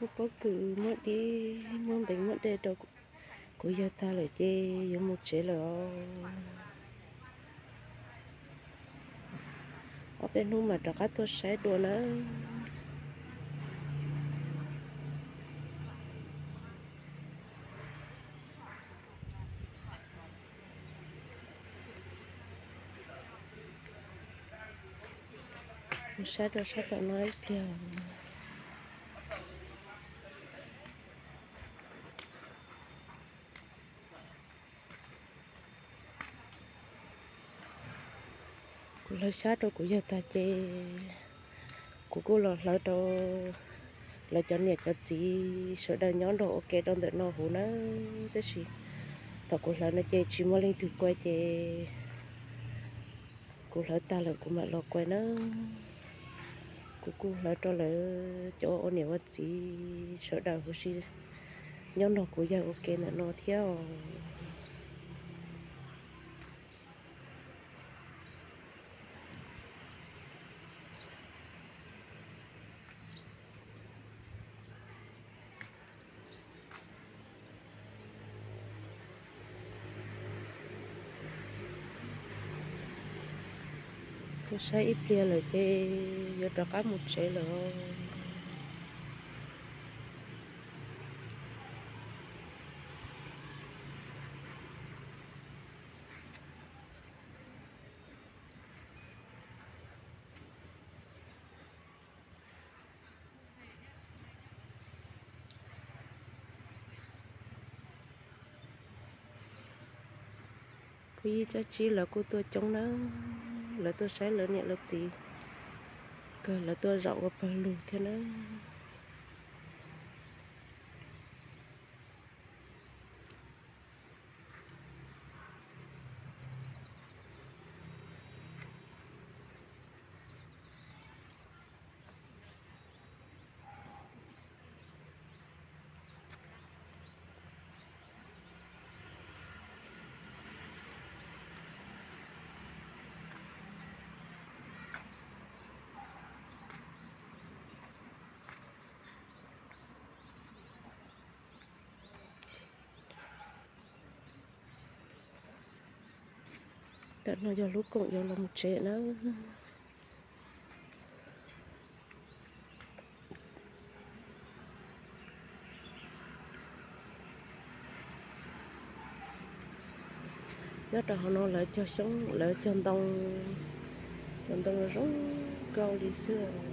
Muab pob kws muab dib muab npeev muab dej rau kuv yawg tag lawm ces yuav mus tsev lawm os. Ob peb hnub mam rov qab tuaj saib dua nawb. Mus saib rau sab tom no ib pliag. Kuv hlawv xyab rau kuv yawg tag ces kuv kuj los hlawv rau lawv cov niam cov txiv sawv daws nyob nrog ua ke rau ntawm no huv nawb. Tab sis thaum kuv hlawv no ces tsis muaj leej twg kuaj ces kuv hlawv tag lawm kuv mam los kuaj nawb. Kuv kuj hlawv rau lawv cov ua niam ua txiv sawv daws huv si nyob nrog kuv yawg ua ke ntawm no thiab os. Tuaj saib ib pliag lawm ces yuav rov qab mus tsev lawm. Phooj ywg Tsab Tsib lawv kuj tuaj coob nawb, lawv tuaj saib lawv niam lawv txiv, kawg lawv tuaj zaum ua pawg lug thiab nawb. Ntawm no yog lub koom yuav los mus tsev nawb. Nyob rau hauv no lawv cog xyoob, lawv cog ntoo, cog ntoo zoo nkauj li xwb.